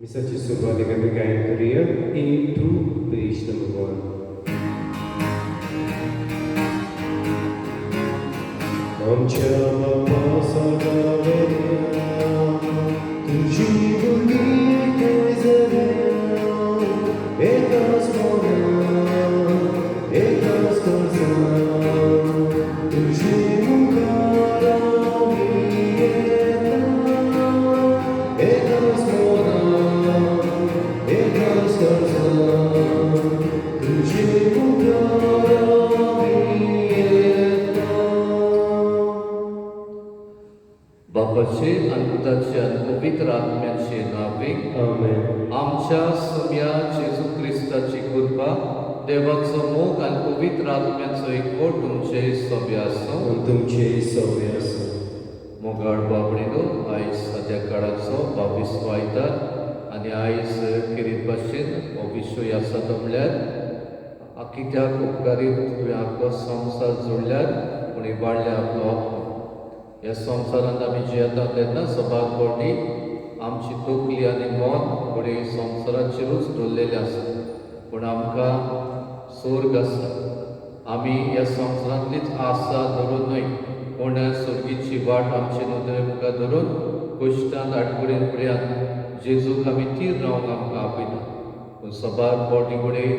मिसाची सुरवात आमी गायन करूया A2 page number 1. आमच्या बापा स्वर्गावेल्या तुजी भुरगीं थंय जाल्या एकाच मनान एकाच काळजान तुजे मुखार आमी येता एकाच मनान एकाच काळजान तुजे मुखार आमी येता. बापाचे आनी पुताचे आनी पवित्र आत्म्याचे नावे. आमेन. आमच्या सोम्या जेजू क्रिस्ताची कृपा, देवाचो मोग आनी पवित्र आत्म्याचो एकवट तुमचे सोबे आसूं. आनी तुमचे सोबे आसूं. मोगाळ बाबडीनो, आयज सद्या काळाचो 22वो आयतार आनी आयज खेरीत भाशेन हो विशय आसा तो म्हणल्यार कित्याक उपकारीत तुवें आख्खो संवसार जोडल्यार पूण इबाडल्या आपलो आत्मो. ह्या संवसारांत आमी जियेता तेन्ना सबार फावटी आमची तकली आनी मन घडये संवसाराचेरूच दवरलेलें आसा, पूण आमकां स्वर्ग आसा. आमी ह्या संवसारांतलीच आसा धरून न्हय, पूण स्वर्गीची वाट आमचे नदरे मुखार धरून कश्टान आडकुडेन फुड्यान जेजूक आमी थीर रावंक आमकां आपयता. पूण सबार फावटी घडये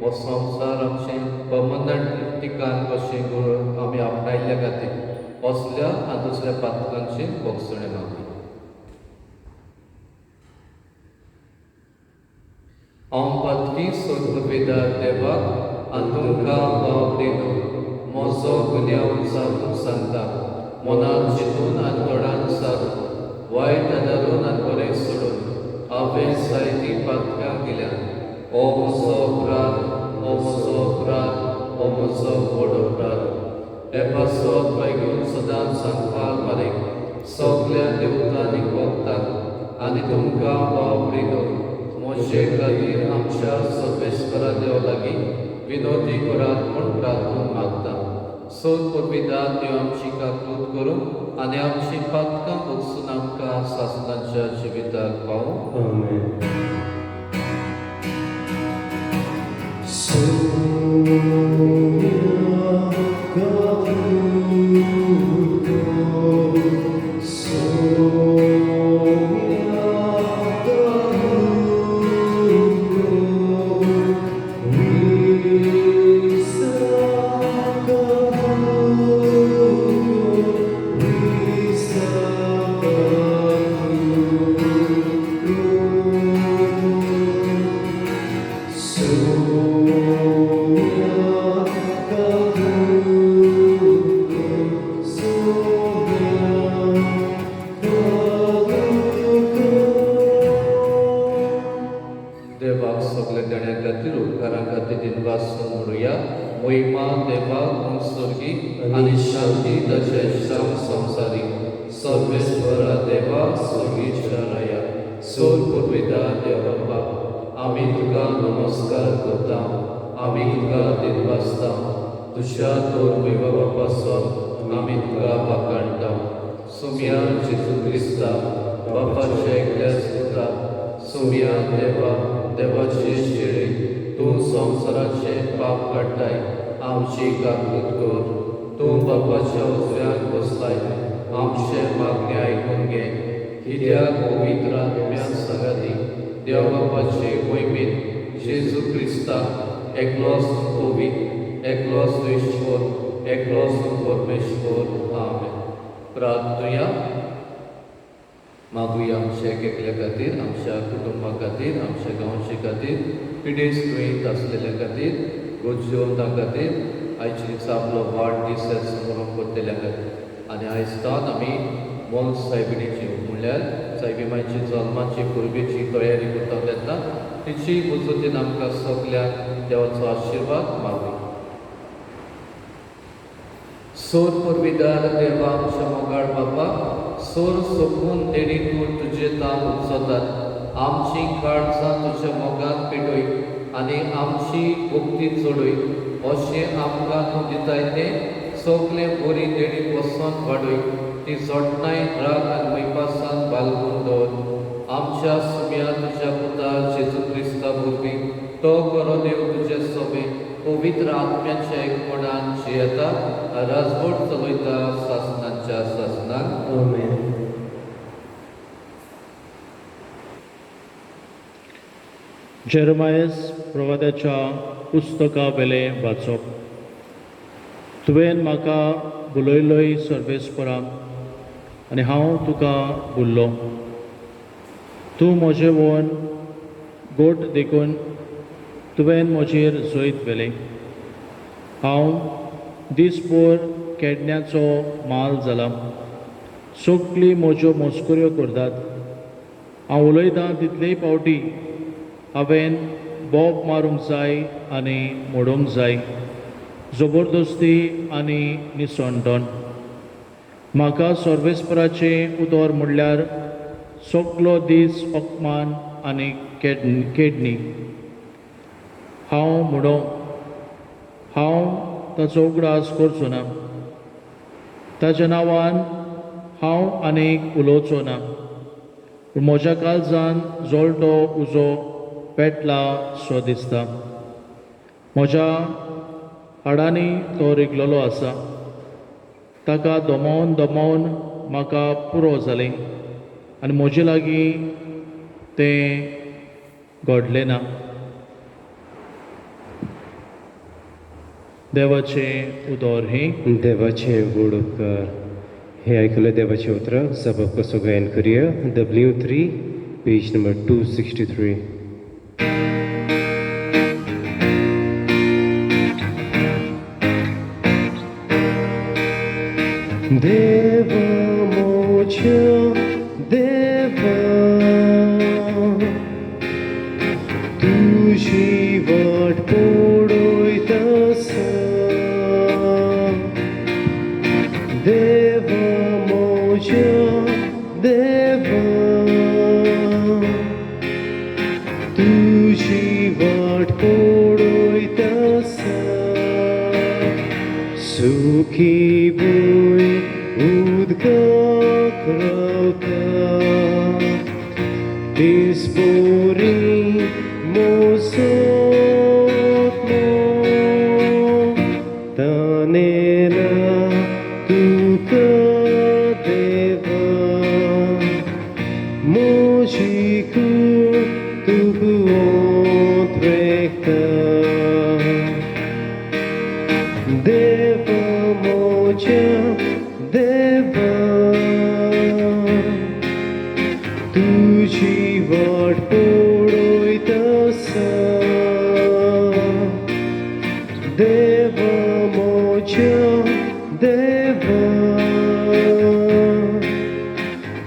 हो संवसार आमचें पर्मनंट ठिकाण कशें आमी आपणायल्ल्या खातीर असल्या आनी दुसऱ्या पातकांचे भोगसणें मागुया. हांव पातकी सोदपुरवेदार देवाक आनी तुमकां बाबडीनो म्हजो गुन्यांव सारून सांगता. मनान चिंतून आनी तोंडान सारून, वायट आदारून आनी बरें सोडून हांवें जायतीं पातकां केल्यात. हो म्हजो अपराध, हो म्हजो अपराध, हो म्हजो व्हड अपराध. हे पासत बैगून सदांच सांगपाल मारीक, सगल्या देवतांनी भोगतांक आनी तुमकां बाबडीनो म्हजे खातीर आमच्या सर्वेस्परा देवा लागीं विनोदी करात म्हूण प्रार्थना मागता. सोद पुर्विदार देव आमची काकूत करूं आनी आमची पातकां भोगसून आमकां सासणाच्या जिविताक पावूं. आमेन. सोम्या काकूत कर, सोम्या काकूत कर, विसा काकूत कर, विसा काकूत कर. सोम्या काकूत कर, सोम्या काकूत कर. देवाक सगल्या देण्या खातीर, उपकारां खातीर दिनवास म्हणुया. महिमा देवाक स्वर्गी आनी शांती ताच्या इश्टांक संवसारी. सर्वेस्वरा देवा, स्वर्गीच्या राया, सोर पुर्विदा देव बाबा, आमी तुका नमस्कार करता, आमी तुका दिनवासता. तुज्या तोर वैभवा पासून आमी तुका वाखाणटा. सोम्या जेजू क्रिस्ता, बापाच्या एकल्याच पुता, सोम्या देवा, देवाचे शेळे, तूं संवसाराचे पाप काडटाय, आमची काकूत कर. तूं बापाच्या उजव्यान बसलाय, आमचे मागणे आयकून घे. कित्याक पवित्र आत्म्यान सांगाती देव बापाचे मोहिमेन जेजू क्रिस्ता एकलोच पवित्र, एकलोच ईश्वर, एकलोच परमेश्वर. आमेन. प्रार्थुया. मागुया आमच्या एक एकल्या खातीर, आमच्या कुटुंबा खातीर, आमच्या गांवचे खातीर, पिडेस्त दुयेंत आसलेल्या खातीर, गरजेवंतां खातीर, आयचे दिसा आपलो वाडदीस समोर करतल्या खातीर. आनी आयज तान आमी मोन सायबिणीची म्हणल्यार सायबी मायची जल्माची परबेची तयारी करता तेन्ना तिची मुजतीन आमकां सगल्यांक देवाचो आशिर्वाद मागुया. सोर पुर्विदार देवा, आमच्या मोगाळ बाबा, सोर सोपून देणी तूं तुजे तान उपसतात. आमची काळजां तुज्या मोगान पेटय आनी आमची भक्ती चडय. अशें आमकां तूं दिताय तें सगलें बरी देणी पसंत वाडय. ती जतनाय, राग आनी वैपासान बालगून दवर. आमच्या सुम्या तुज्या पुता जेजू क्रिस्ता वरवीं तो खरो देव तुजे सोबे पवित्र आत्म्याच्या एकपणान जियेता राजवट चलयता सासनाच्या सासनाक. आमेन. जेरमायस प्रवादाच्या पुस्तका वेलें वाचप. तुवें म्हाका बोलयलोय सर्वेस्परा आनी हांव तुका बोल्लो. तूं म्हजें वन गोट देखून तुवें म्हजेर जैत व्हेलें. हांव दीसभर केडण्याचो माल जाला. सगळीं म्हज्यो मस्कऱ्यो करतात. हांव उलयतां तितलेय फावटी हांवें बोब मारूंक जाय आनी मोडूंक जाय, जबरदस्ती आनी निसणटण. म्हाका सर्वेस्पराचें उतर म्हणल्यार सगलो दीस अपमान आनी केडणी. हांव म्हणो हांव ताचो उगडास करचो ना, ताच्या नांवान हांव आनीक उलोवचो ना. पूण म्हज्या काळजान जळटो उजो पेटला सो दिसता. म्हज्या हाडांनी तो रिगलेलो आसा. ताका दमोवन दमोवन म्हाका पुरो जालें आनी म्हजे लागीं तें घडलें ना. देवाचें उदर हें. देवाचें व्हड उपकार. हे आयकुले देवाचें उतरां सबब कसो गायन करुया. W3 page number 263. देवा मोज्या देवा तुजी वाट पळयता. देवा मोज्या देवा तुजी वाट पळयता. सुखी भूंय उदकाक रावता दिसभरी मोसोतलो तानेला तुका देवा म्हजी कूड तुका ओंद्रेकता. देवा मोज्या देवा तुजी वाट पळयता. देवा मोज्या देवा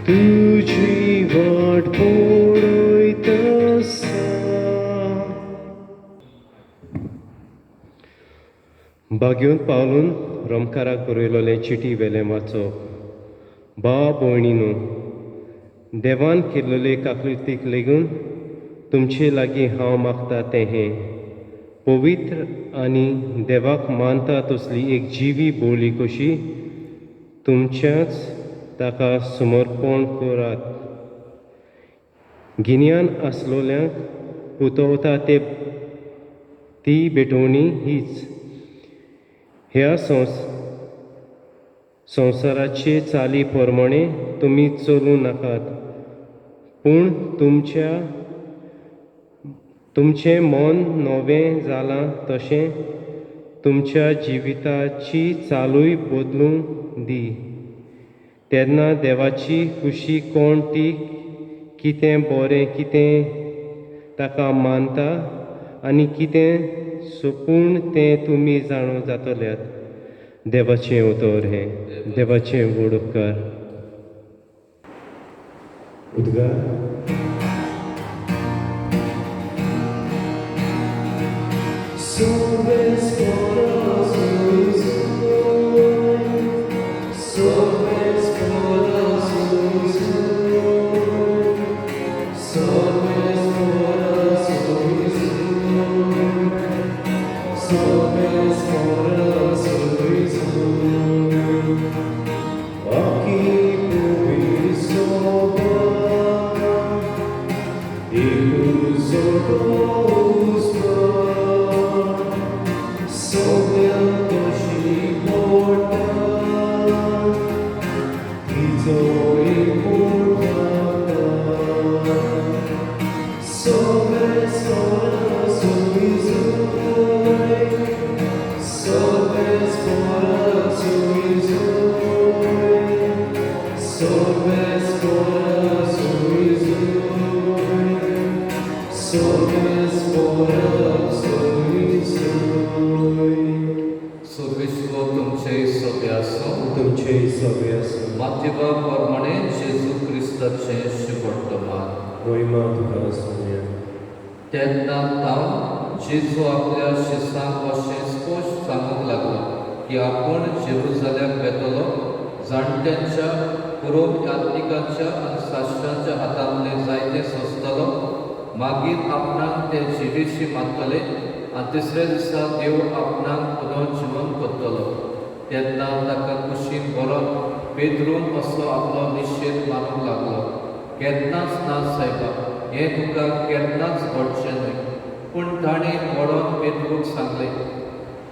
तुजी वाट पळयता. बागेवन पावलून रोमकाराक बरयलोलें चिटी वेलें वाचप. भाव भयणीनो, देवान केल्लोले काकळुतीक लेगून तुमचे लागीं हांव मागता तें हें पवित्र आनी देवाक मानता तसली एक जिवी बोली कशी तुमच्याच ताका समर्पण करात. गिन्यान आसलोल्यांक पुतवता ते ती भेटवणी हीच. ह्या संवसाराचे चाली प्रमाणे तुमी चलूं नाकात, पूण तुमचें मन नवें जालां तशें तुमच्या जिविताची चालूय बदलूं दी. तेन्ना देवाची खुशी कोण ती, कितें बरें, कितें ताका मानता आनी कितें सोपूण तें तुमी जाणू जातल्यात. देवाचें उतर हें. देवाचें व्हड उपकार. उद्गार. Aqui por एकूच जोडो उजवाड सगळ्यांक कशी मोडटा तिचो एक मोड सगळे सोरा सुई सोरा सुई सोय सोरा सुई सोय. सर्वेश्वर तुमचे सगळे आसूं. तुमचे सगळे आसूं. माथ्यवा प्रमाणे जेजू क्रिस्ताचें शुभवर्तमान. मोहिमा तुका सोन्या. तेन्ना तावन जेजू आपल्या शिसांक अशें स्पश्ट सांगूंक लागलो की आपूण जेरुजाल्याक वेतलो, जाणट्यांच्या, पुरोम यात्रिकांच्या आनी शास्त्रांच्या हातांतलें जायतें सोंसतलो, मागीर आपणाक ते जिवेशी मारतले आनी तिसऱ्या दिसा देव आपणाक पुनर्जिवन करतलो. तेन्ना ताका कुशीन व्हरोन पेद्रून असो आपलो निशेध मारूंक लागलो, केन्नाच ना सायबा, हें तुका केन्नाच घडचें न्हय. पूण ताणें वळोन पेद्रूक सांगलें,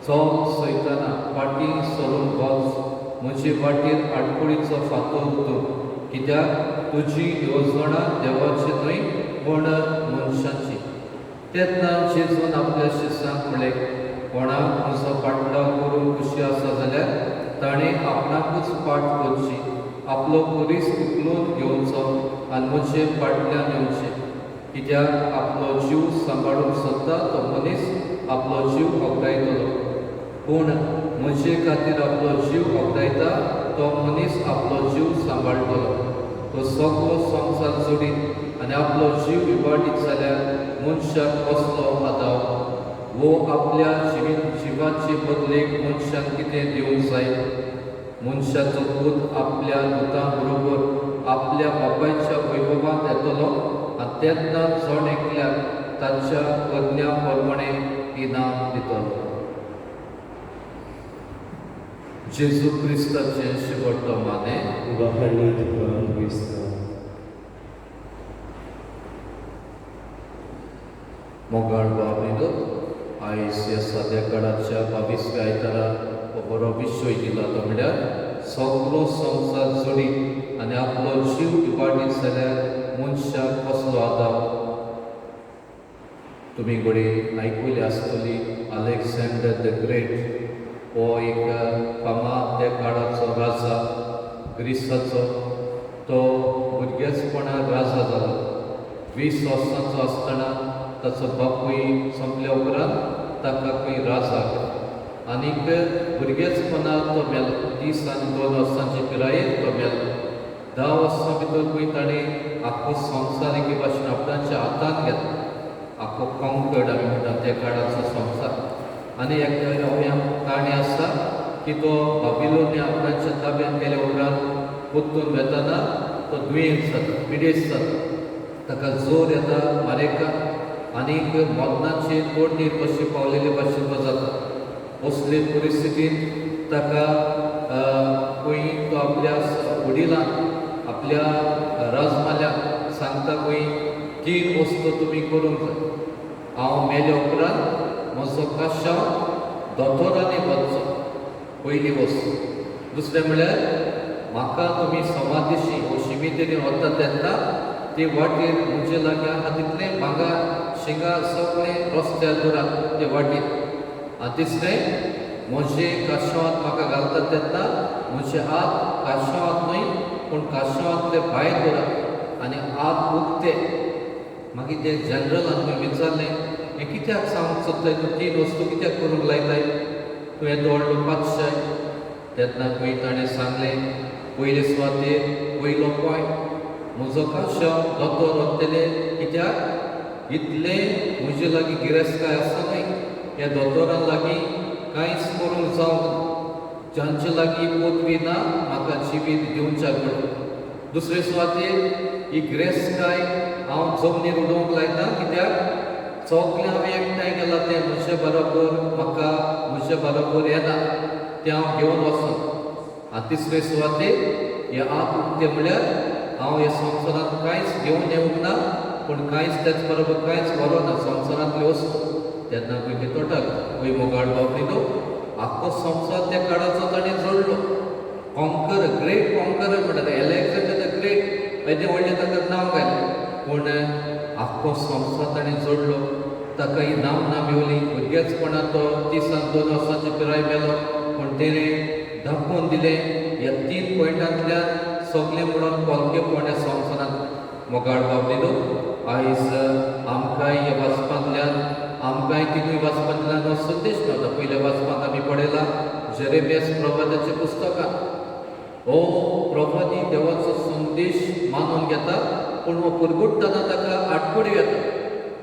चल सैताना, फाटीं सरून वच, म्हजे वाटेर आडकुळीचो फातर तूं, कित्याक तुजी येवजणां देवाची न्हय पूण मनशाची. तेन्ना जेजून आपल्या शिसांक म्हणलें, कोणाक म्हजो फाटलाव करूंक खुशी आसा जाल्यार ताणें आपणाकूच फाट करची, आपलो खुरीस उखलून घेवचो आनी म्हजे फाटल्यान येवचें. कित्याक आपलो जीव सांबाळूंक सोदता तो मनीस आपलो जीव वगडायतलो, पूण म्हजे खातीर आपलो जीव वगडायता तो मनीस आपलो जीव सांबाळटलो. तो सगळो संवसार जोडीत आनी आपलो जीव इबाडीत जाल्यार मनशाक कसलो आदाव? वो आपल्या जिवीत जिवाचे बदलेक मनशाक कितें दिवंक जाय? मनशाचो पूत आपल्या दुतां बरोबर आपल्या बापायच्या वैभवांत येतलो आनी तेन्ना जण एकल्याक ताच्या करण्या प्रमाणे इनाम दितलो. जेजू क्रिस्ताचें शिवटमाने. वाहणी तुका क्रिस्ता. मोगाळ बाबीनो, आयज ह्या साद्या काळाच्या 22व्या आयतारा हो बरो विशय दिला, तो म्हळ्यार सगलो संवसार जोडीत आनी आपलो जीव इबाडीत जाल्यार मनशाक कसलो आदाव? तुमी घडये आयकुली आसतली, अलेक्झांडर the great हो एक फामाद त्या काळाचो राजा ग्रिसाचो. तो भुरगेचपणार राजा जालो. 20 वर्सांचो आसतना ताचो बापूय सोंपल्या उपरांत ताका खंय राजा केलो आनीक भुरगेचपणार तो मेलो. 30 आनी 2 वर्सांचे पिरायेर तो मेलो. 10 वर्सां भितर खंय ताणें आख्खो संवसार एके भाशेन आपणाच्या हातांत घेतलो, आख्खो कॉन्कर्ड आमी म्हणटा त्या काळाचो संवसार. आनी एक काणी आसा की तो बाबिलोनी आपणाच्या ताब्यांत केल्या उपरांत परतून वेतना तो दुयेंत जाता, पिडेस्त जाता, ताका जोर येता मारेका आनीक मरणाचे तोडणीर कशें पावलेले भाशेन तो जाता. असले परिस्थितींत ताका खंय तो आपल्या वडिलांक, आपल्या राजमाल्याक सांगता खंय 3 वस्तू तुमी करूंक जाय. हांव मेल्या उपरांत म्हजो काशांव दोतोरांनी वचचो, पयली वस्तू. दुसरें म्हळ्यार म्हाका तुमी समाधीशी वो शिमितेरीन वता तेन्ना ते वाटेर म्हजे लागीं आहा तितलें भांगर शिंगार सगळें रस्त्यार दवरात ते वाटेर. आनी तिसरें, म्हजे काशांवांत म्हाका घालता तेन्ना म्हजे हात काशांवांत न्हय पूण काशांवांतले भायर दवरात आनी हात उक्ते. मागीर ते जनरलान खंय विचारलें, हें कित्याक सांगूंक सोदताय तूं, 3 वस्तू कित्याक करूंक लायताय तूं, येदो व्हडलो पातशाय? तेन्ना खंय ताणें सांगलें, पयले सुवातेर पयलो पॉयंट, म्हजो काशांव दोतोर वतले, कित्याक इतलें म्हजे लागीं गिरेस्तकाय आसा न्हय, ह्या दोतोरां लागीं कांयच करूंक जावंक ना, जांचे लागीं पदवी ना म्हाका जिवीत दिवच्याक पडटा. दुसरे सुवातेर ही गिरेस्तकाय हांव जमनीर उडोवंक लायता, कित्याक सगळें हांवें एकठांय केलां तें म्हजे बरोबर म्हाका म्हजे बरोबर येना, तें हांव घेवन वचना. आनी तिसरे सुवातेर हे हात उक्ते म्हळ्यार हांव ह्या संवसारांत कांयच घेवन येवंक ना, पूण कांयच त्याच बरोबर कांयच व्हरोना संवसारांतल्यो वस्तू. तेन्ना खंय ते तोटाक वय मोगाळ बाबडीनो आख्खो संवसार त्या काळाचो ताणें जोडलो. कॉन्कर, ग्रेट कॉन्करर म्हणटा ते एलेक्झांडर the great येदें व्हडलें ताका नांव घालें, पूण आख्खो संवसार ताणें जोडलो. ताका ही नामना मेवली. भुरगेचपणांत तो 32 वर्सांची पिराय मेलो, पूण तेणें दाखोवन दिलें ह्या 3 पॉयंटांतल्यान सगळें म्हणून पोलकेपण ह्या संवसारांत. मोगाळ बाबडीनो आयज आमकांय ह्या वाचपांतल्यान आमकांय तिनूय वाचपांतल्यान हो संदेश मेळटा. पयल्या वाचपांत आमी पळयला जेरेमियास प्रवादाच्या पुस्तकांत हो प्रवादी देवाचो संदेश मानून घेता, पूण हो पुरगुटतना ताका आटकुड्यो येता.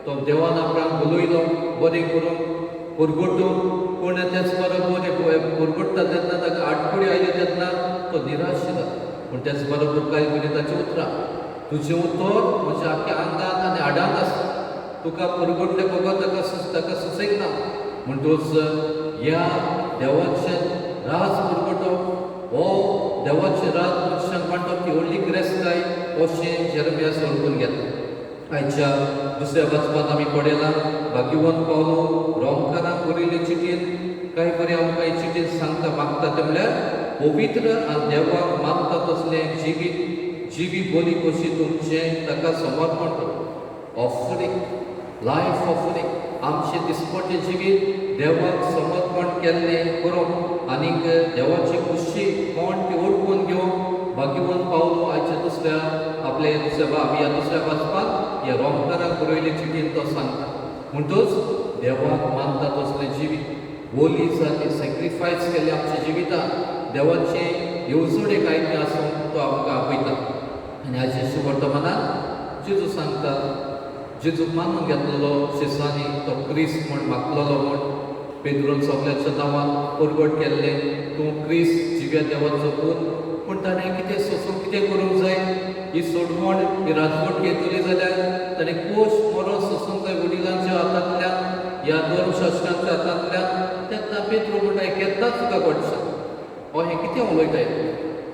तो देवान आपणाक उलयलो बरें करून पुरगुटून, पूण तेच बरोबर पुरगुट्टा तेन्ना ताका आटकुड्यो आयल्यो तेन्ना तो निराश जाता. पूण तेच बरोबर कांय बरी ताची उतरां, तुजें उतर म्हज्या आख्ख्या आंगान आनी हाडांत आसा, तुका पुरगुटले बगर ताका ताका सुसेग ना. म्हणटूच ह्या देवाचें राज पुरगुटप हो देवाचें राज मनशांक वांटप ती व्हडली गिरेस्तकाय अशें जेरेमियास वळखून घेता. आयच्या दुसऱ्या वाचपांत आमी पळयलां भाग्यवंत पावलो रोमकारांक बरयल्ले चिटयेन कांय बरें आमकां ही चिटयेन सांगता मागता तें म्हणल्यार पवित्र आनी देवाक मानता तसलें जिवीत जिवी बोली कशी तुमचें ताका समर्पण करप, ऑफरींग, लायफ ऑफरींग. आमचें दिसपट्टें जिवीत देवाक समर्पण केल्लें करप आनीक देवाची खुशी कोण ती वळखून घेवन भाग्यवंत पावलो आयच्या दुसऱ्या आपल्या दुसऱ्या ह्या दुसऱ्या वाचपांत ह्या रोमकाराक बरयल्ले चिटयेन तो सांगता. म्हणटूच देवाक मानता तसलें जिवीत बोली जाली सॅक्रिफायस केल्लें आमच्या जिवितांत देवाचे येवजणेक आयतें आसूंक तो आमकां आपयता. आनी आयच्या वर्तमानात जेजू सांगता, जेजूक मानून घेतलेलो शिसांनी तो क्रिस्त म्हण मागलेलो म्हण पेद्रून सगळ्याच्या नांवान परगट केल्लें तूं क्रिस्त जिव्या देवाचो पूत. पूण ताणें कितें सोंसूंक कितें करूंक जाय, ही सोडवण ही राजवट घेतली जाल्यार ताणें कोश मरोन सोंसूंक जाय वडिलांच्या हातांतल्यान ह्या धर्मशास्त्रांच्या हातांतल्यान. तेन्ना पेद्रू म्हणटा हें केन्नाच तुका घडचें, हो हें कितें उलयताय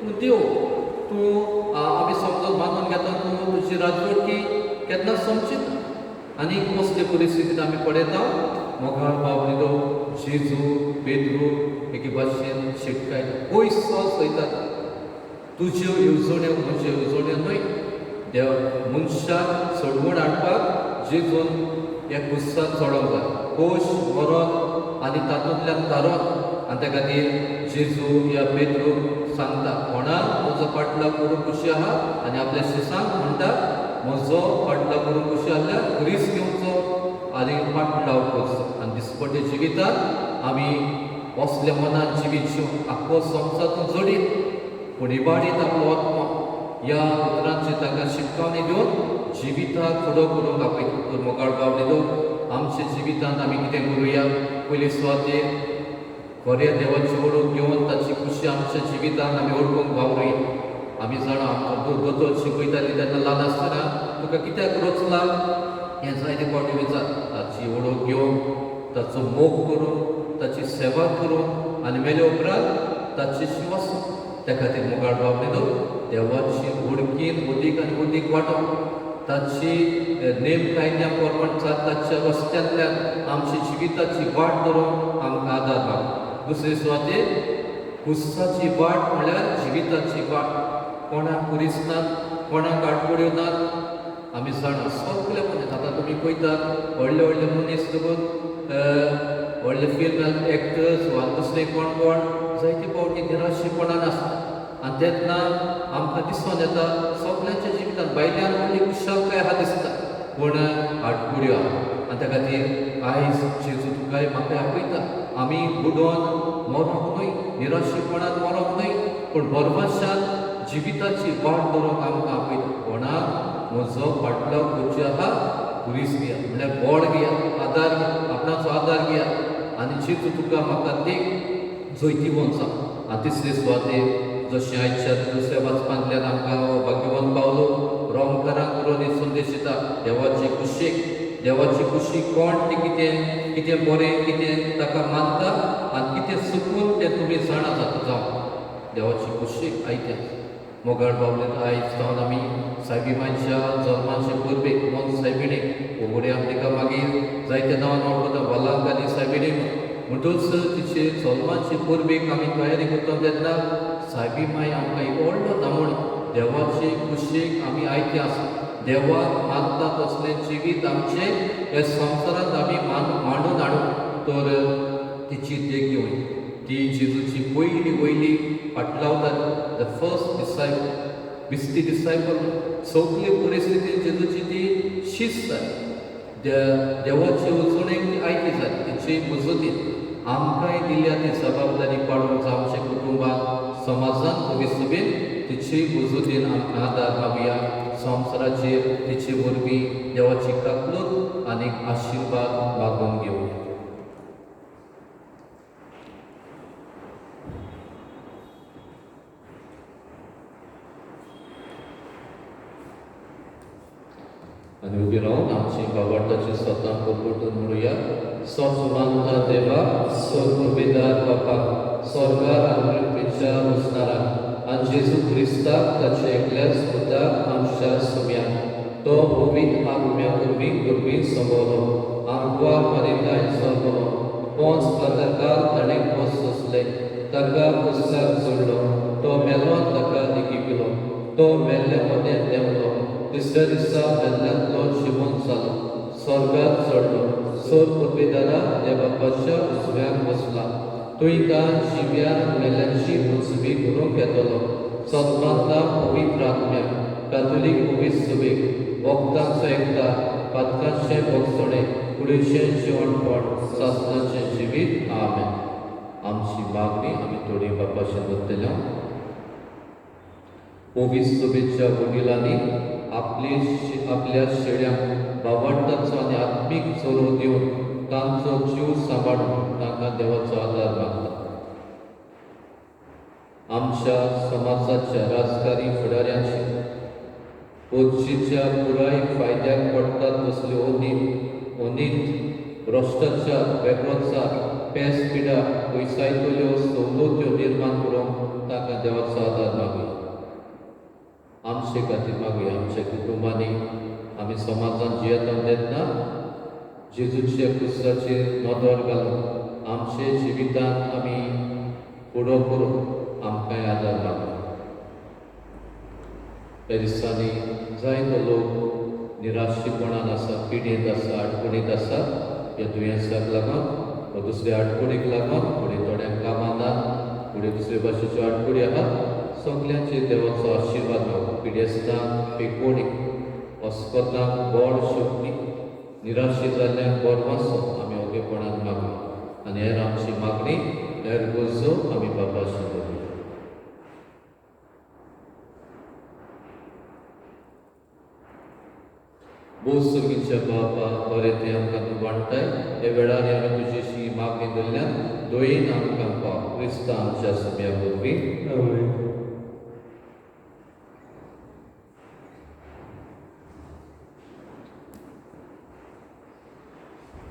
तूं देव, तूं आमी समजून मानून घेता तूं तुजी राजवटकी केन्नाच समजीत. आनी कसले परिस्थितींत आमी पळयता मोगाळ बाबडीलो जेजू पेद्रू एके भाशेन शिटकायता, पयस सयतात तुज्यो येवजण्यो म्हज्यो येवजण्यो न्हय. देव मनशाक सोडवण हाडपाक जेजून ह्या कुस्साक चडोवंक जाय, कोश मरोन आनी तातूंतल्यान तारोन. आनी त्या खातीर जेजू ह्या पेद्रूक सांगता कोणाक म्हजो पाटलाव करूंक खुशी आहा आनी आपल्या शिसांक म्हणटा म्हजो पाटलाव करूंक खुशी आहल्यार खुरीस घेवचो आनी पाटलाव करचो. आनी दिसपट्टे जिवितांत आमी असल्या मनान जिवीत आख्खो संवसार जोडीत पूण इबाडीत आपलो आत्मो ह्या उतरांची ताका शिटकावणी दिवन जिविताक फुडो करूंक आपयता. तर मोगाळ बाबडीलो आमच्या जिवितांत आमी कितें करुया, पयले सुवातेर खऱ्या देवाची वळख घेवन ताची खुशी आमच्या जिवितांत आमी वळखूंक वावरुया. आमी जाणा आमकां दोतोर शिकयताली तेन्ना ल्हान आसतना तुका कित्याक रचला हें जायते फावटी विचार. ताची वळख घेवन ताचो मोग करून ताची सेवा करून आनी मेले उपरांत ताची वचून. त्या खातीर मोगाळ बाबडीलो देवाची वळखीन अदीक आनी अदीक वांटप, ताची नेम कायद्या प्रमाण ताच्या रस्त्यांतल्यान आमची जिविताची वाट धरून आमकां आदार मेळटा. दुसरे सुवातेर कुस्साची वाट म्हणल्यार जिविताची वाट. कोणाक खुरीस नात, कोणाक आटकुड्यो नात, आमी जाणा सगळे मनीस. आतां तुमी पळयतात व्हडले व्हडले मनीस देखून व्हडले फिल्म एक्टर्स वा दुसरे कोण कोण जायते फावटी निराशेपणान आसता. आनी तेन्ना आमकां दिसून येता सगल्यांच्या जिवितांत भायल्यान व्हडली खुशालकाय आहा दिसता, पूण आटकुड्यो आहा. आनी त्या खातीर आयज जेजू तुकाय म्हाकाय आपयता आमी बुडोन मरोंक न्हय, निराशेपणान मरोंक न्हय, पूण भरवशान जिविताची वाट धरूंक आमकां आपयता. कोणाक म्हजो फाटलो करचे आहा खुरीस घेया म्हणल्यार बळ घेया, आदार घेया, आपणाचो आदार घेया आनी जेजू तुका म्हाका देख जैतिवंत जावं. आनी तिसरे सुवातेर जशें आयच्या दुसऱ्या वाचपांतल्यान आमकां भाग्यवंत पावलो रोमकारांक बरोवन संदेश दिता देवाचे खुशेक, देवाची खुशी कोण ती कितें कितें बरें कितें ताका मानता आनी कितें चुकून तें तुमी जाणा जाता जावं. देवाची खुशी आयतें मोगाळ बाबतींत आयज जावन आमी सायबी मांयच्या जल्माचे परबेक मोन सायबिणीक उगड्या आमी तिका मागीर जायत्या नांवान वळखता वलांक आनी सायबिणी म्हणटूच तिचे जल्माचे परबेक आमी तयारी करता तेन्ना सायबी माय आमकां एक व्हडलो नमुनो देवाचे कुशीक आमी आयते आसा देवाक मानता तसलें जिवीत आमचें ह्या संवसारांत आमी मांडून हाडूं तर तिची देख घेवया. ती जेजूची पयली वयली फाटलावताली, the first disciple, बिस्ती डिसायपल. सगली परिस्थितीन जेजूची ती शिस्त जाली, देवाचे उजवणेक ती आयती जाली. तिचे मजतीन आमकांय दिल्या ती जबाबदारी पाडूंक आमच्या कुटुंबान समाजान भविश्यबेन तिचे मजतीन आमकां आदार मागुया. संवसाराचेर तिचे वरवीं देवाची काकलूत आनी आशिर्वाद मागून घेवया. आनी उबी रावन आमची बाबार्थाची सतां परपटून म्हणुया. सच मानता देवा सर्ववेदार बापाक स्वर्गार आनी पृथ्वीच्या वचणाराक आनी जेजू क्रिस्ताक ताचे एकल्याच पुताक आमच्या सुम्याक तो पवित्र आत्म्या वरवीं गर्भीत संभवलो आमकां मरिताय जल्मलो पोंच पत्रकार ताणें खोस सोंसलें ताका कुस्साक जोडलो तो मेलो ताका देखी पिलो तो मेल्ल्या मदें देंवलो तिसऱ्या दिसा मेल्ल्यांतलो जिवंत जालो स्वर्गार चडलो सोर पुर्वेदारा देव बापाच्या उजव्यान बसला थंय ता जिव्या मेल्ल्यांची उजवी करूंक येतलो. सदमानता पवित्र आत्म्या कातोलीक पवित्र सभेक वखदांचो एकता पातकांचें भोगसणें कुडीचें जिवणपण सासणाचें जिवीत. आमेन. आमची मागणी आमी थोडी बापाशी दवरतल्या. पवित्र सभेच्या वडिलांनी आपली आपल्या शेळ्यांक बावडटाचो आनी आत्मीक चरो दिवन तांचो जीव सांबाळून तांकां देवाचो आदार मागता. आमच्या समाजाच्या राजकारी फुडाऱ्यांची पोतशीच्या पुराय फायद्याक पडटात तसल्यो अनीत अनीत भ्रश्टाचार वेगळोचार पेस पिडा पयसायतल्यो सवलत्यो निर्माण करूंक तांकां देवाचो आदार मागुया. आमचे खातीर मागुया. आमच्या कुटुंबांनी आमी समाजांत जियेता तेन्ना जेजूच्या कुसाचेर नदर घालून आमचे जिवितांत आमी फुडो करून आमकांय आदार मागुया. ह्या दिसांनी जायतो लोक निराशीपणान आसा, पिडेंत आसा, आडखणीत आसा. ह्या दुयेंसाक लागून वा दुसऱ्या आडखणीक लागून फुडें थोड्यांक कामां ना, फुडें दुसरे भाशेच्यो आडखळी आहात. सगल्यांचेर देवाचो आशिर्वाद मेळो. पिडेस्तांक पेकोणी, अस्पतांक बळ शक्ती, निराशी जाल्ल्यांक बरो आमी ओगेपणान मागुया. आनी हेर आमची मागणी हेर गरजो आमी बापाशी दवरुया. भोव सर्गीच्या बापा बरें तें आमकां तूं वांट्टाय ह्या वेळार आमी तुजीशी मागणी दवरल्यान दोयीन आमकां पाव क्रिस्ता आमच्या सुम्या वरवीं. आमेन.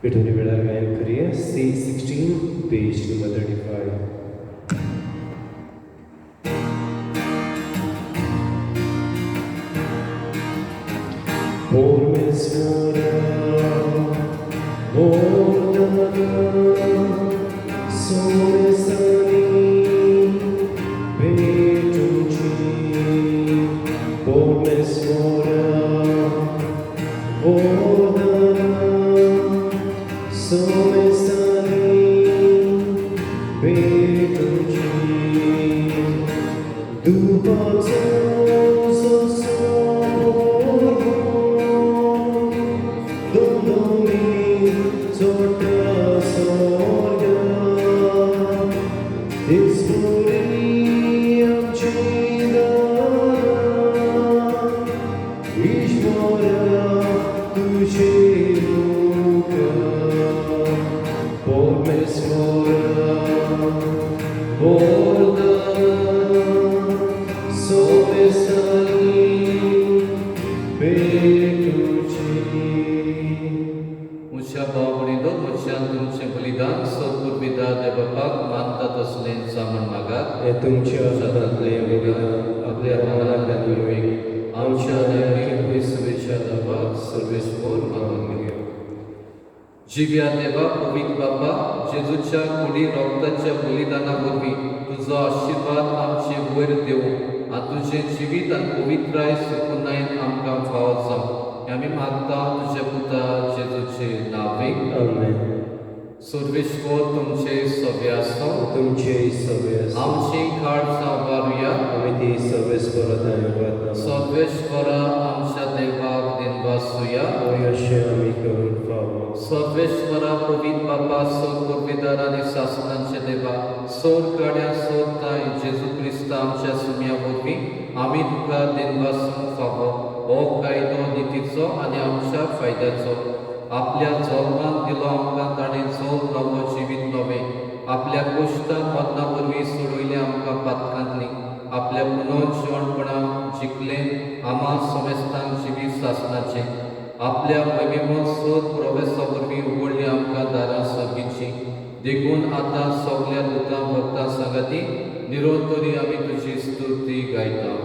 पेटोनी वेळार गायन करूया. C16 page number 35. परमेश्वरा वरदाना सोमेसानी भेटुची परमेश्वरा वरदाना सोमेसानी भेटुची दुपाचो म्हज्या भाव भयणींनो, म्हज्यान तुमचें बलिदान सद्गुरविदा देवबापाक मानता तसलें जावं मागात. हें तुमच्या हातांतलें बलिदान आपल्या मनाक आनी वेग आमच्या आनी पयसुवेच्या देवाक सर्वेस्पर मानून घेवं. जिव्या देवा पवित्र बापा, जेजूच्या कुडी रोगताच्या बलिदाना वरवीं तुजो आशिर्वाद आमचे वयर देवूं आनी तुजें जिवीत आनी पवित्राय सुकुनायन आमकां फावो जावं हें आमी मागता तुज्या पुता जेजूचे नांवे. आमेन. सर्वेश्वर तुमचे सवे आसो. तुमचे सवे आसूं. आमची काळजां वारुया. आमी ती सर्वेस्परा धन्यवाद. सर्वेश्वरा आमच्या देवाक दिनवासुया. अशें आमी करूंक फावो. सर्वेश्वरा पवित्र बापा, सोर पुर्वेदार आनी सासणांचे देवा, सोर काड्या सोर ताय जेजू क्रिस्त आमच्या सुम्या वरवीं आमी तुका दिनवासूंक फावो. हो कायदो नितीचो आनी आमच्या फायद्याचो. आपल्या जल्मान दिलो आमकां ताणें जल्म नवो जिवीत नवें. आपल्या कुश्टा मरणा वरवीं सोडयलें आमकां पातकांतलीं. आपल्या पुनर्जिवणपणा जिखलें आमा समेस्तांक जिवीत सासणाचें. आपल्या महिमेमन सोद प्रवेसा वरवीं उगडलीं आमकां दारां सर्गीचीं. देखून आतां सगल्या दुतां भक्तां सांगाती निरंतरी आमी तुजी स्तुती गायता.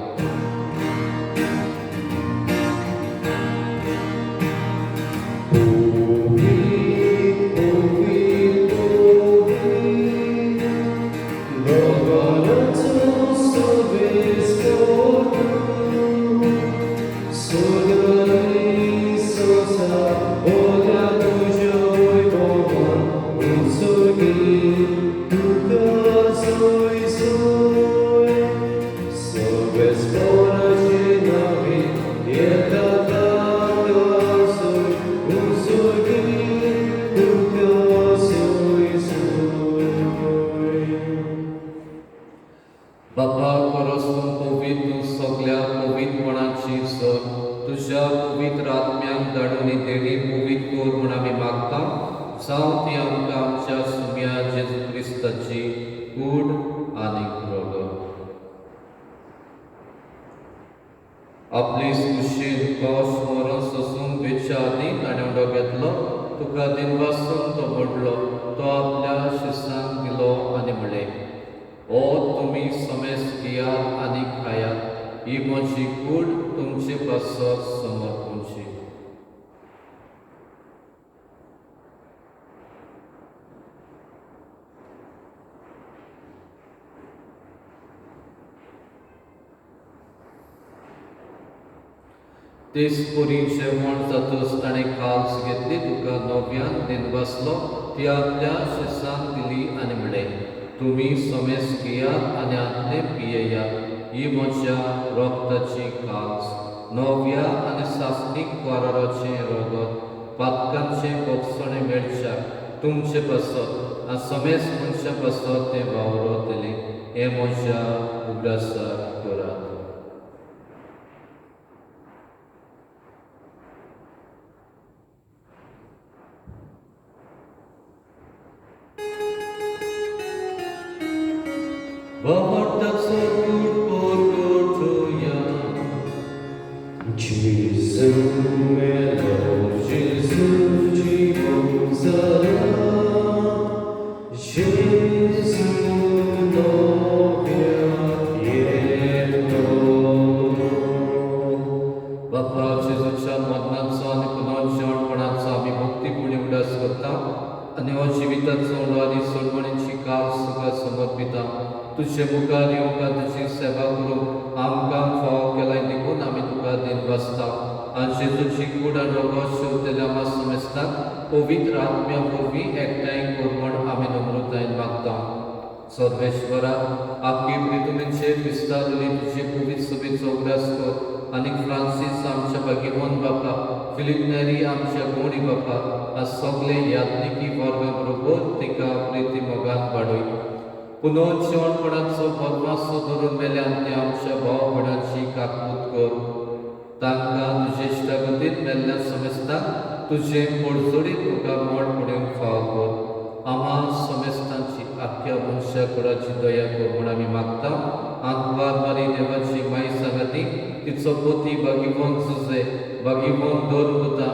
बापा, खरोच तूं पवित्र, तूं सगल्या पवित्रपणाची सर. तुज्या पवित्र आत्म्याक धाडून देणी पवित्र कर म्हूण आमी मागता. जावं ती आमकां आमच्या सुम्या जेजू क्रिस्ताची कूड आनी रगत. आपली कुशीन कश मरण सोसून वेच्या आदीं ताणें उडो घेतलो, तुका दिनवासून तो मोडलो, तो आपल्या शिसांक दिलो आनी म्हणलें, ओ तुमी समेस घेयात आनी खायात, ही म्हजी कूड तुमचे पासत समर्पणची. तेच परी जेवण जातच ताणें काल्स घेतली, तुका नव्यान दिनवासलो, ती आपल्या शिसांक दिली आनी म्हणलें, तुमी समेस घेयात आनी आतलें पियेयात, ही म्हज्या रगताची काल्स, नव्या आनी सासणीक कराराचें रगत, पातकांचें बोगसणें मेळच्याक तुमचे पासत आनी समेस मनशां पासत तें वावरतलें. हें म्हज्या उगडासाक करात. बापा, जेजूच्या मरणाचो आनी पुनर्जिवणपणाचो आमी भक्तीपुणी उगडास करता आनी हो जिविताचो उडो आनी सोडवणीची काल तुका समर्पिता. तुजे मुखार येवंक तुजी सेवा करूंक आमकां फावो केलाय देखून आमी तुका दिनवासता. आनी जेजूची कूड आनी रगत शेवतेल्या आमा समेस्तांक पवित्र आत्म्या वरवीं एकठांय कर म्हूण आमी नम्रतायेन मागता. सर्वेश्वरा, आख्खी प्रितुमेंचेर विस्तारली तुजे पवित्र सभेचो उगडास कर आनी फ्रांसीस आमच्या भाग्यवान बापा, फिलीप नेरी आमच्या गोणी बापा, आ सगळे याज्ञिकी वर्गा बरोबर तिका प्रिती मोगान वाडय. पुनर्जिवणपणाचो बदमासो धरून मेल्यान ते आमच्या भाव भयणांची काकूत कर. तांकां तुजे इश्टागतीन मेल्ल्या समेस्तांक तुजें पडजोडीत तुका मोड पडूंक फावो कर. आमा समेस्तांची आख्ख्या मनशा कुडाची दया कर म्हूण आमी मागता. आंकवार मारी देवाची माई सांगाती तिचो पोती भाग्यवंत जुजे, भाग्यवंत धर्मदूता,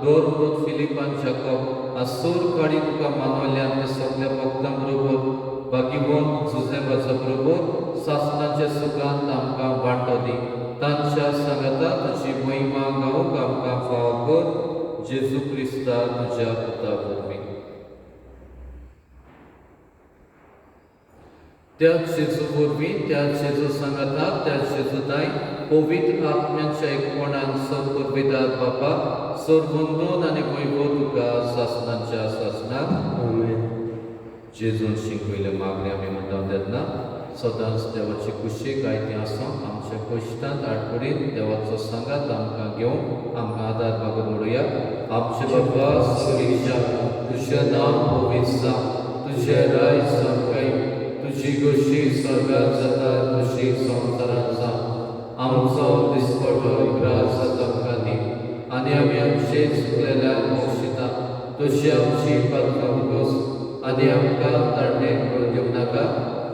धर्मदूत फिलिपान जाकब आनी सूर काडी तुका मानवल्यान ते सगल्या भक्तां बरोबर भाग्यवंत जुझेबाचो बरोबर सासणाच्या सुखांत आमकां वांटो दी. तांच्या सांगाता तुजी महिमा गावंक आमकां फावो कर, जेजू क्रिस्ता तुज्या पुता वरवीं. त्या जेजू वरवीं, त्या जेजू सांगाता, त्या जेजूताय पवित्र आत्म्याच्या एकपणान सर्वविदार बापा सर्वंदन आनी वैभव तुका सासणाच्या सासणाक. आमेन. जेजून शिकयलें मागणें आमी म्हणटा तेन्ना सदांच देवाची कुशीक आयतें आसूं आमच्या कश्टांत आडखडीत देवाचो सांगात आमकां घेवन आमकां आदार मागून म्हणुया. आमचे बाबा स्वर्गीच्या, तुजें नांव पवित्र जावं, तुजें राज आमकां येवं, तुजी गोशी स्वर्गात जाता तशी संवसारांत जावं. आमचो दिसपटो ग्रास आमकां दी आनी आमी आमचे चुकलेल्या बक्षिता तशी आमची पात्रां उगोस आनी आमकां तांडे करून दिवं नाका,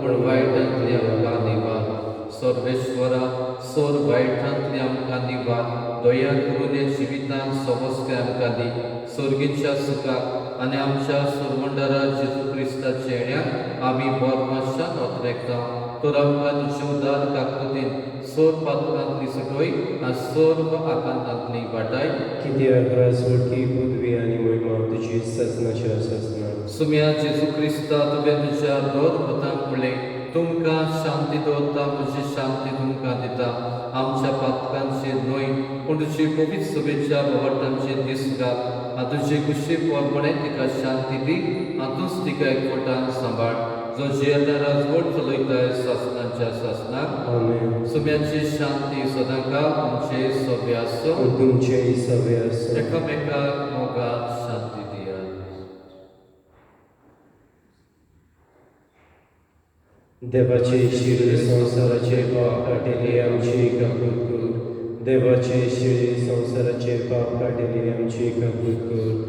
पूण वायटांतली आमकां निवार. सर्वेश्वरा, सोर वायटांतली आमकां निवार. दया करून ह्या जिवितांत समस्काय आमकां दी, सर्गीच्या सुखाक आनी आमच्या सुरवंडारा जेजू क्रिस्ताच्या येण्याक आमी बोरमाशान अत्रेक जावं. तर आमकां तुजे उदार काकुतीन सोर पातकांतली सुटय आनी सर्व आकांतांतली वाटाय. कित्याक राजवटकी पदवी आनी महिमा तुजी सासणाच्या सासणाक. सुम्या जेजू क्रिस्ता, तुवें तुज्या दोर भुतांक म्हणलें, तुमकां शांती दवरता, म्हजी शांती तुमकां दिता. आमच्या पातकांचेर न्हय पूण तुजी पवित्र सभेच्या भवटांचेर दीस घाल आनी तुजे कुशी प्रमाणे तिका शांती दी आनी तूंच तिका एकवटान सांबाळ, जो जियेता राजवट चलयताय सासणाच्या सासणाक. आमेन. सुम्याची शांती सदांकाळ तुमचे सभे आसूं. तुमचे सवे आसूं. एकामेकाक मोगान शांती दियात. देवाचे शिरी संवसाराचे पाप काडटली आमची काकूत कर. देवाचे शिरी संवसाराचे पाप काडटली आमची काकूत कर.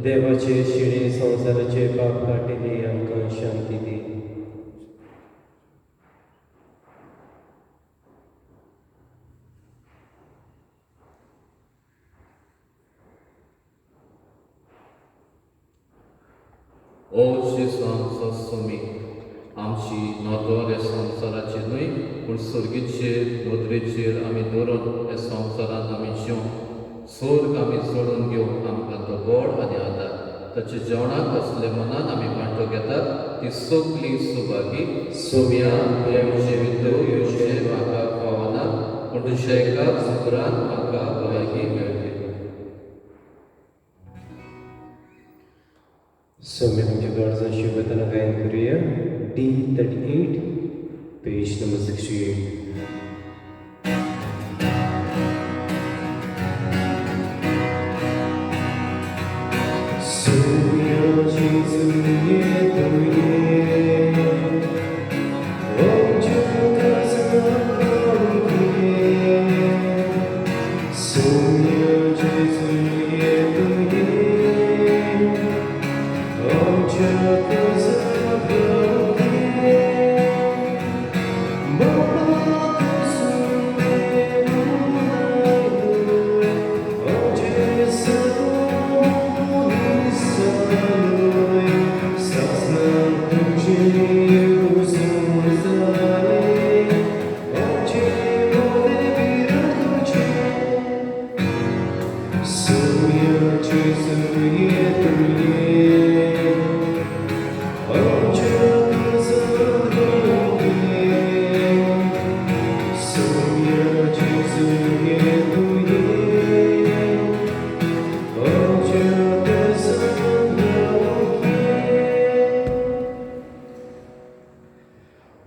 देवाचे शिरी संवसाराचे पाप काडटली आमकां शांती दी. ओ जेजू आमचो स्वामी, आमची नदर ह्या संवसाराचेर न्हय पूण सर्गीचेर नदरेचेर आमी दवरून ह्या संवसारांत आमी जिवन स्वर्ग आमी जोडून घेवन आमकां तो बळ आनी आदार ताच्या जेवणाक असले मनान आमी वांटो घेतात ती सगळी सुभागी. सोम्या, तुवें म्हजे भितर येवचें म्हाका फावना, पूण तुज्या एकाच उतरान म्हाका भलायकी मेळटली. सो मी तुमच्या गरजां शिवतना गायन करूया. D38, page number 68.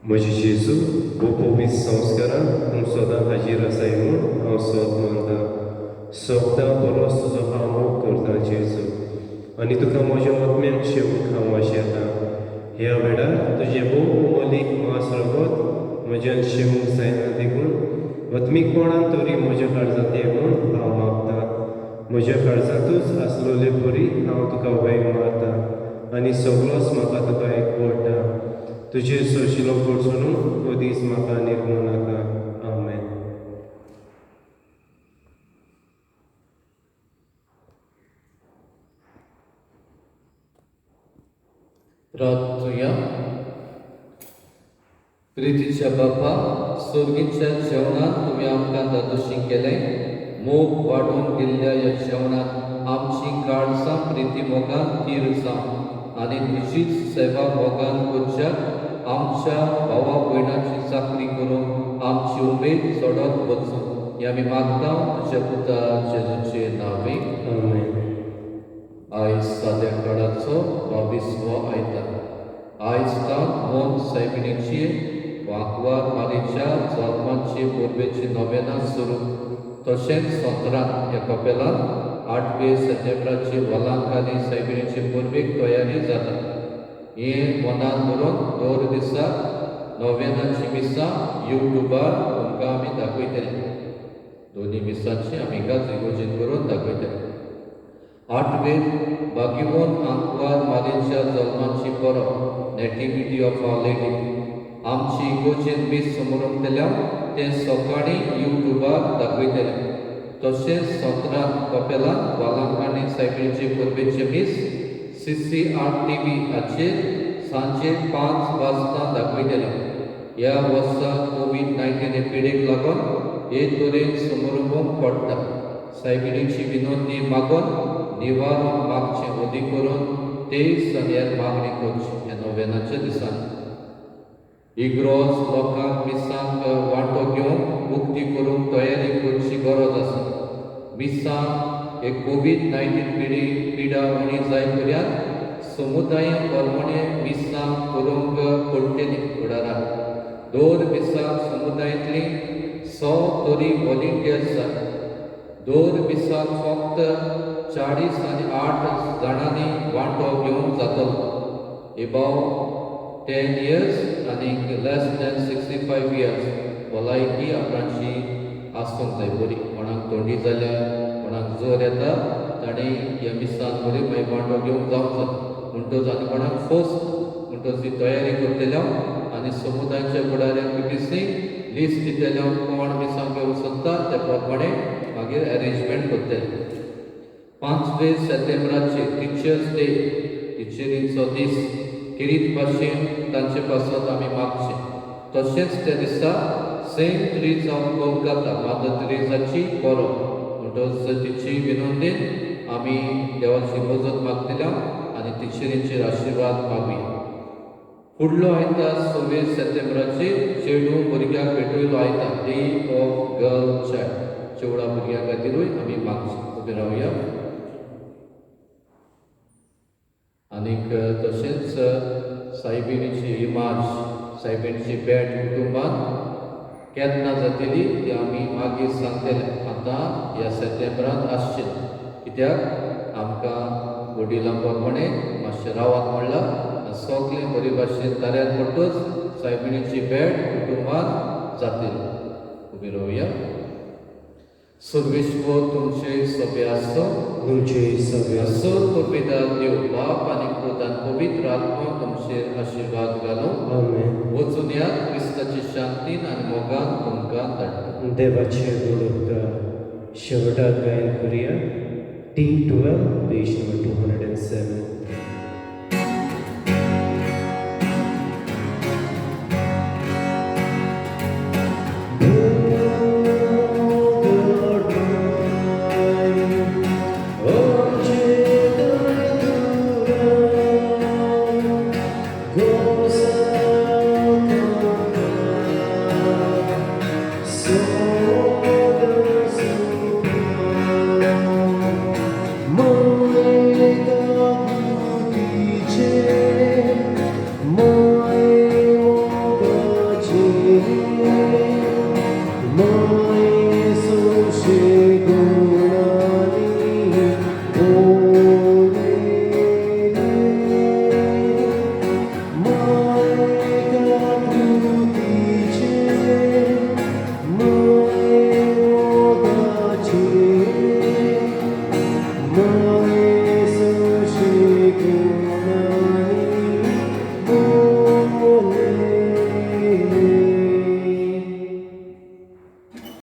म्हजे जेजू, हो पवित्र संस्कारां तूं सदां हाजीर आसाय म्हूण हांव सोद मानता. सोगदां परस तुजो हांव मोग करता जेजू, आनी तुका म्हज्या आत्म्याक शेवूंक हांव आशेतां. ह्या वेळार तुजें भोव अमोलीक मांस रगत म्हज्यान शेवूंक जायना देखून आत्मीकपणान तरी म्हज्या काळजांत ये म्हूण हांव मागतां. म्हज्या काळजांतूच आसलोले परी हांव तुका वेंग मारता आनी सगळोच म्हाका तुका एकवटा. तुजेर सोशिलो कडसून हो दीस म्हाका निर्मू नाका. आमेन. प्रार्थुया. प्रितीच्या बापा, सोर्गीच्या जेवणांत तुमी आमकां दादोशी केलें. मोग वाडून गेल्ल्या ह्या जेवणांत आमची काळजां प्रिती मोगान थीर जावं आनी तुजीच सेवा मोगान करच्याक आमच्या भावा भयणाची चाकरी करून आमची उमेद चडत वचूं, हें आमी मागता तुज्या पुता जेजूचे नांवे. आमेन. आयज साद्या काळाचो 22वो आयतार. आयज तावन मोन सायबिणीची वांकवार मारीच्या जल्माची परबेची नोवेनां सुरू. तशेंच सोंत्रान ह्या कपेलांत 8वे सेप्टेंबराची वलांकानी सायबिणीचे परबेक तयारी जाता. हें मनान धरून दर दिसा नोवेनाची मिसां युट्यूबार तुमकां आमी दाखयतले. दोनी मिसांची आमी गाज इगोजीन करून दाखयतले. 8वेर बागिवोन आंकवार मारेच्या जल्माची परब, नॅटिविटी ऑफ our lady. आमची इगोजेन मीस समोर तें सकाळीं युट्यूबार दाखयतले. तशेंच सोंत्रान कपेलांत वालांकाणी सायबिणीचे परबेचे मीस CCR TV हाचेर सांजे 5 वाजता दाखयतले. ह्या वर्सा कोवीड-19 हे पिडेक लागून हे तरेन समारंभूंक पडटा. सायबिणीची विनंती मागून निवारण मागचें, अदीक करून तेज आनी हेर मागणी करची ह्या नोवेनाच्या दिसांनी. इग्रोज लोकांक मिसांक वांटो घेवंक उक्ती करूंक तयारी करची गरज आसा. मिसां हे कोवीड-19 पिडा उणी जाय पर्यंत समुदाया प्रमाणे मिसां करूंक पडटलीं. फुडाराक दर मिसाक समुदायांतली 100 तरी वॉलंटियर्स जाय. दर मिसाक फक्त 40 आनी 8 जाणांनी वांटो घेवंक जातलो. एबाव 10 इयर्स आनी लेस दॅन 65 इयर्स भलायकी आपणाची आसूंक जाय बरी. कोणाक थंडी जाल्यार, कोणाक जोर येता, ताणें ह्या मिसान बरी मागीर वांटो घेवंक जावंक जाय. म्हणटच आनी कोणाक फोर्स, म्हणटच ती तयारी करतले आनी समुदायाच्या फुडाऱ्यांक पीपीसी लिस्ट दितले, कोण मिसांक घेवंक सोदता त्या प्रमाणे मागीर एरेंजमेंट करतले. 5वे सेप्टेंबराचेर टिचर्स डे, टिचरींचो दीस. खेरीत भाशेन तांचे पासत आमी मागचें. तशेंच त्या दिसा सेंट त्रेज ऑफ कोलकाता, मादर त्रेजाची परब. म्हणटच तिची विनंतीन आमी देवाची मजत मागतले आनी टिचरींचेर आशिर्वाद मागुया. फुडलो आयतार 26 सप्टेंबराचेर चेडूं भुरग्याक भेटयलो आयतार, डे ऑफ गर्ल चायल्ड. चेवडा भुरग्यां खातीरूय आमी मागचें. उबे रावया. आनीक तशेंच सायबिणीची इमाज, सायबिणीची भेट कुटुंबान केन्ना जातली ती आमी मागीर सांगतले. आतां ह्या सेप्टेंबरांत आसचें, कित्याक आमकां वडिलां प्रमाणे मातशें रावात म्हणलां आनी सगळें बरे भाशेन ताऱ्यार पडटच सायबिणीची भेट कुटुंबान जातली. उबी रावया. सर्वेश्वर तुमचे सभे आसूं. तुमचे सगळे. असो पिता देव बाप आनी पूत आनी पवित्र आत्मा तुमचेर आशिर्वाद घालूं. आमेन. वचून यात, क्रिस्ताची शांतीन आनी मोगान तुमकां धाडटा. देवाचे व्हड उपकार. शेवटाक गायन करुया T 12, page number 207.